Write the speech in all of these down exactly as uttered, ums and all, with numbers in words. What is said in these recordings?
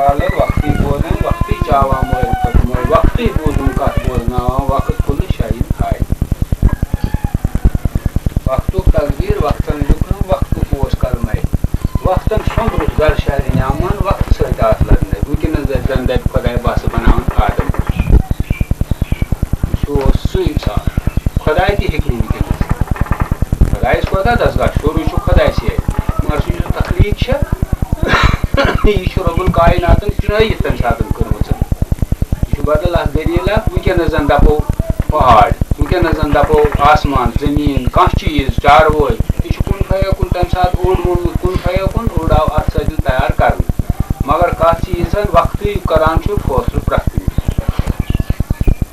کالہٕ وقتٕے بوزان، وقتٕے چاوان مٲلۍ پتہٕ مٲلۍ، وقتٕے بوٗزُن کتھ بوزناوان، وقت کُلہٕ شاہی ہاے۔ وقتُک تقدیٖر وقتن لیوٚکھنو، وقتُک اوس قلمے۔ وقتن سۄمبرُس زر شہرِ نیامان، وقتہٕ سۭتۍ آس لگنے۔ وٕنکیٚنس دپہِ زن دپہِ خۄداے بس بناوان آدم۔ سُہ اوس سُے انسان۔ خۄداے تہِ ہیٚکہِ نہٕ وٕنکیٚنس۔ خۄدایس کوتاہ دستگاہ چھُ؟ سورُے چھُ خۄدایسٕے اَتھِ۔ مگر سُہ یُس تخلیٖق چھےٚ، یہِ چھُ رب الکایناتن چُنٲیِتھ تَمہِ ساتہٕ کٔرمٕژ۔ یہِ چھُ بدل اکھ دٔلیٖل اکھ۔ وٕنکیٚنس زن دپو پہاڑ، وٕنکیٚنس زن دپو آسمان، زٔمیٖن، کانٛہہ چیٖز، چاروٲے، یہِ چھُ کُن فیکُن تَمہِ ساتہٕ اوٚڑ ووٚنمُت، کُن فیکُن، اوٚڑ آو اتھ سۭتۍ تیار کرنہٕ۔ مگر کتھ چھِ یہِ زن وقتٕے کران چھُ فٲصلہٕ پرٛٮ۪تھ کُنہِ۔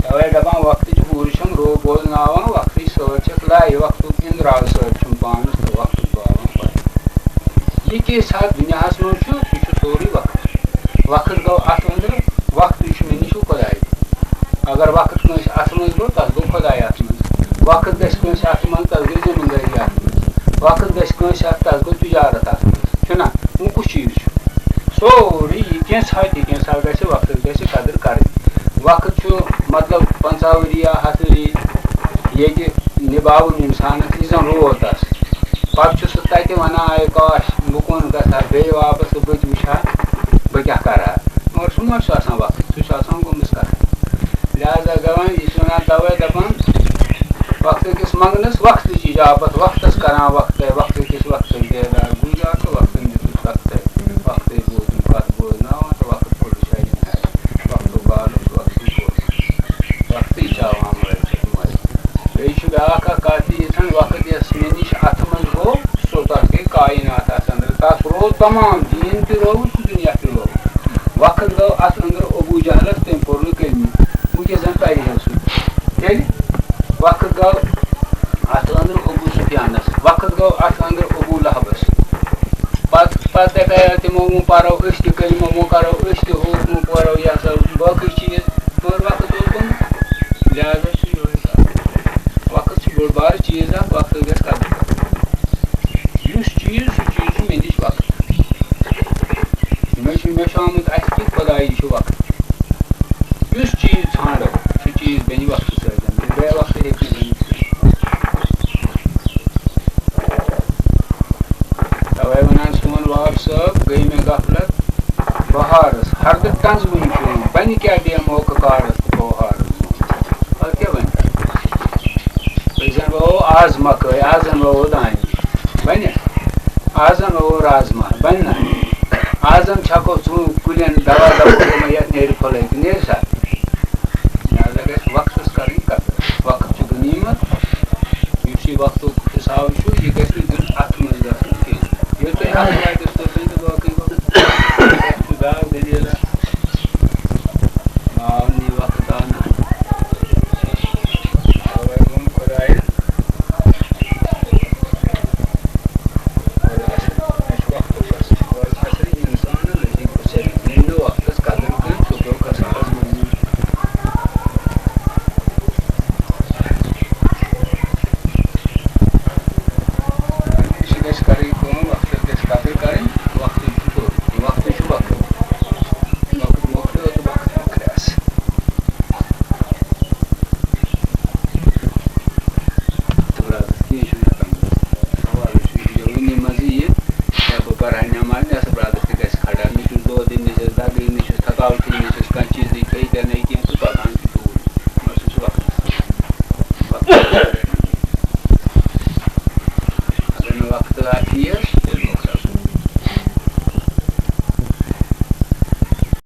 توے دپان وقتٕچ ہورٕ چھم رو بوزناوان، وقتٕچ سٲر چھکھ لایہِ، وقتُک اندراز سۭتۍ چھُم پانس تہٕ وقتُک باوان پتہٕ۔ یہِ کینٛہہ ساتھ دُنیاہس منٛز چھُ، یہِ چھُ سورُے وقت۔ وقت گوٚو اتھ أنٛدرٕ، وقتٕے چھُ مےٚ نِش خۄداے۔ اگر وقت کٲنٛسہِ اتھٕ منٛز گوٚو، تس گوٚو خۄداے اتھٕ منٛز۔ وقت گژھِ کٲنٛسہِ اتھٕ منٛز، تس گٔے زٔمیٖندٲری اتھٕ منٛز۔ وقت گژھِ کٲنٛسہِ اتھٕ، تس گوٚو تجارت اتھٕ منٛز۔ چھُنہ؟ وۄنۍ کُس چیٖز چھُ؟ سورُے یہِ کینٛژھا تہِ کینٛژھا گژھِ، وقتس گژھِ قدر کرٕنۍ۔ وقت چھُ مطلب پنٛژاہ ؤری یا ہتھ ؤری ییٚتہِ نِباوُن انسانس، یہِ زن روٗد تس۔ پتہٕ چھُ سُہ تتہِ ونان، "آے کاش، بہٕ کُن گژھٕ ہا بیٚیہِ واپس تہٕ بہٕ تہِ وٕچھِ ہا، بہٕ کیٛاہ کرٕ ہا۔" مگر سُہ ما چھُ آسان وقت، سُہ چھُ آسان گوٚمُت کران۔ لہذا گوٚو یہِ چھُ ونان توے دپان، وقتہٕ کِس منٛگنَس وقتٕچ اجابت، وقتس کران وقتَے، وقتہٕ کِس وقتَس بیدار گُزار تہٕ وقتَن دیُتُس وقتَے، وقتَے بوزُن کتھ بوزناوان تہٕ وقت کوٚڑُس شاہی نہارِ، وقتُک بالُن تہٕ وقتٕے کوٚر، وقتٕے چاوان مٲلۍ تہٕ مٲلۍ۔ بیٚیہِ چھُ بیٛاکھ اکھ کتھ یہِ یژھان، وقت یس مےٚ نِش اتھٕ منٛز گوٚو، سُہ تتھ گٔے کائنات اتھ اندر، تتھ روو تمام، دیٖن تہِ رووُس تہٕ دُنیا تہِ رووُس۔ وقت گوٚو اتھ اندر ابو جہلس، تٔمۍ پوٚر نہٕ کلمہٕ، وٕنکیٚس زن پرِ ہے سُہ۔ تیٚلہِ وقت گوٚو اتھ أنٛدرٕ ابو سفیانس، وقت گوٚو اتھ أنٛدرٕ ابو لہبس۔ پتہٕ، پتہٕ دپے تِمو، وۄنۍ پرو أسۍ تہِ کلمہٕ، وۄنۍ کرو أسۍ تہِ ہُہ، وۄنۍ پرو یہِ ہسا باقٕے چیٖز۔ مگر وقت اوس گوٚمُت، لہذا چھُ یِہوٚے کتھ۔ وقت چھُ بوٚڑ بارٕ چیٖز اکھ، وقتس گژھِ قدر کرٕنۍ۔ یُس چیٖز، سُہ چیٖز چھُ مےٚ نِش وقت۔ مےٚ چھُ، مےٚ چھُ آمُت اَتھِ کہِ خۄداے، یہِ چھُ وقت۔ یُس چیٖز ژھانڈو، سُہ چیٖز بنہِ وقتہٕ سۭتۍ۔ بے وقتہٕ ہیٚکہِ نہٕ بٔنِتھ کینٛہہ۔ توے ونان سون واب صٲب، گٔے مےٚ غفلت بہارس، ہردٕ ٹنٛز وُنہِ پیوم، بنہِ کیٛاہ بے موقعہٕ کارس تہٕ بوہارس۔ پتہٕ کیٛاہ بنہِ؟ أسۍ زن ووو آز مکٲے، آز زن ووو دانہِ، بنہِ؟ آز زن ووو رازما، بنہِ نا؟ آز زن چھکو ژوٗنٛٹھۍ کُلٮ۪ن دوا، دوا کوٚرمُت، یتھ نیرِ پھۄلے تہٕ نیرِ سا؟ لہذا گژھِ وقتس کرٕنۍ قدر۔ وقت چھُ غنیمت، یُس یہِ وقتُک حساب چھُ، یہِ گژھِ نہٕ دیُن اتھ منٛز گژھُن کینٛہہ۔ ییٚلہِ تُہۍ اتھ واتٮ۪س توٚتام تہٕ باقٕے وقت چھُ بیٛاکھ دٔلیٖلہ۔ آو نہٕ یہِ وقت آو نہٕ۔ توے ووٚن خۄدایَن، "والعصر"، مےٚ چھُ وقتُک قسم، "والعصر"، انسانن لٔگۍ گُزرِ، ییٚلہِ نہٕ وقتس قدر کٔر، سُہ پیوٚو خسارس منٛز۔ أسۍ گژھِ کرٕنۍ کٲم، وقتس گژھِ قدر کرٕنۍ، وقتٕے چھُ ضروٗری، وقتٕے چھُ وقت۔ وقت مۄکلیو تہٕ وقت مۄکلیس۔ تہٕ برادر، کینٛہہ چھُنہٕ ہٮ۪کان گٔژھِتھ۔ سوالٕے چھُ یہِ، یہِ وٕنی منٛزٕے یہِ، یا بہٕ پرٕ ہا نٮ۪ماز، نہ سا برادر تہِ گژھِ کھڑا، مےٚ چھُ دۄد، مےٚ چھَس دگٕے، مےٚ چھَس تھکاوٹھٕے، مےٚ